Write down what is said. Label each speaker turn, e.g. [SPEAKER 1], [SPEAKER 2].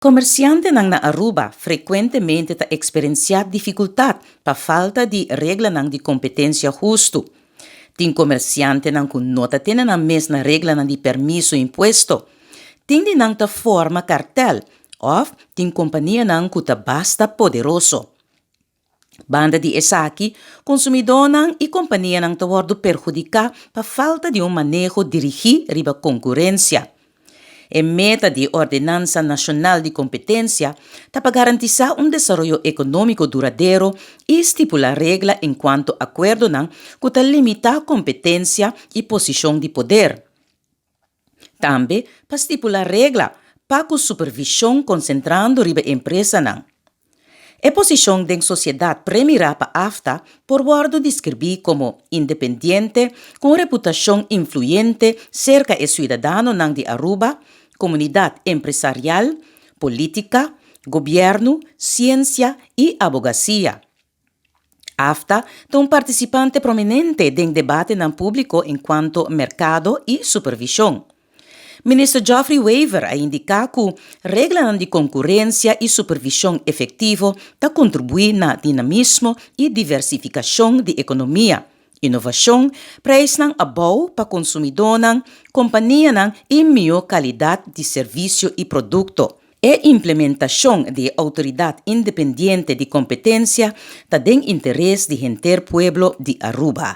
[SPEAKER 1] Comerciantenan na Aruba frecuentemente ta experiencia dificultad pa falta di reglanan di competencia husto. Tin comerciantenan cu no ta tene nan mes na reglanan di permiso y impuesto. Tin di nan ta forma cartel of tin companianan cu ta basta poderoso. Banda di esaki, consumidornan y companianan ta wordo perhudica pa falta di un maneho dirigi riba concurencia. E meta di Ordenansa Nacional di Competencia ta pa garantisa un desaroyo economico duradero y stipula regla encuanto acuerdonan cu ta limita competencia y posicion di poder. Tambe pa stipula regla pa cu supervision concentrando riba empresanan. E posicion den sociedad premira pa AFTA por wordo describi como independiente cu un reputacion influyente cerca e ciudadanonan di Aruba, comunidad empresarial, politica, gobierno, ciencia y abogacia. AFTA ta un participante prominente den debatenan publico encuanto mercado y supervision. Minister Geoffrey Wever a indica cu reglanan di concurencia y supervision efectivo ta contribui na dinamismo y diversificacion di economia, innovacion, prijsnan abou pa consumidornan, companianan y miho calidad di servicio y producto. E implementacion di e Autoridad Independiente di Competencia ta den interes di henter pueblo di Aruba.